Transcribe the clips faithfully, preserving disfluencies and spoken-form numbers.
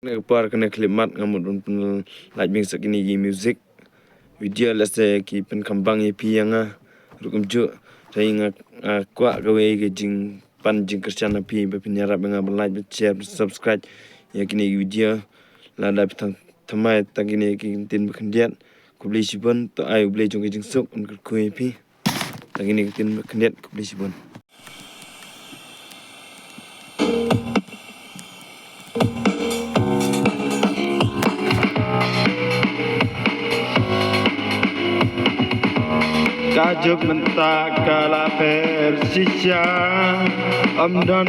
Kane ka por kane ka khyllipmat nga mut ban pynlait biang sa kine ki music video lehse ki pynkham bang ïa phi ïa nga. Ruh kumjuh, te nga, nga kwah kawei ka jingpan jingkyrshan na phi ba phin ïarap ïa nga ban like, ban share, ban subscribe ïa kine ki video. Lada phi tang thymmai tang kine ki ktien ba khyndiat, khublei shibun, to ai U Blei jong ka jingsuk un kyrkhu ïa phi. Tang kine ki ktien ba khyndiat, khublei shibun. Ka juk mynta ka la pher shisha, ym don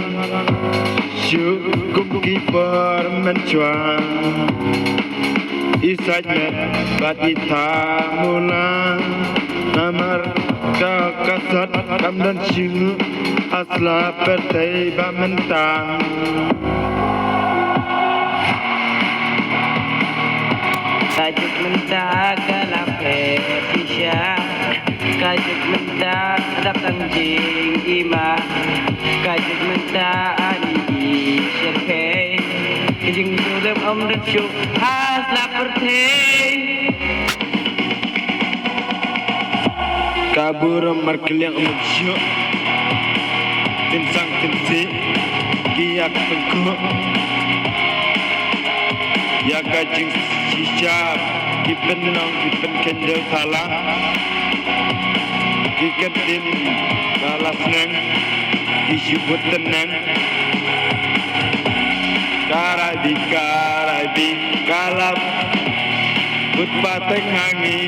shuh kum ki por mynshuwa. I sait met bad i thamula, namar ka kasat kam don shuh ha sla pyrthei ba mynta. Ka juk mynta ka la pher shisha, ka juk mynta dap tang jingima, ka juk mynta ani i syrkhei. Ka jingsurem ym don shuh ha sla pyrthei. Ka burom markylliang ym don shuh, tynsang tynsih ki ïa ka tyngkhuh. Ïa ka jingshisha ki pynlong ki pynkheiñ dewthala, ki kyntien ba la sneng, ki shu bud tyneng. Ka rai bi, ka rai bi, ka la bud pateng ha ngi.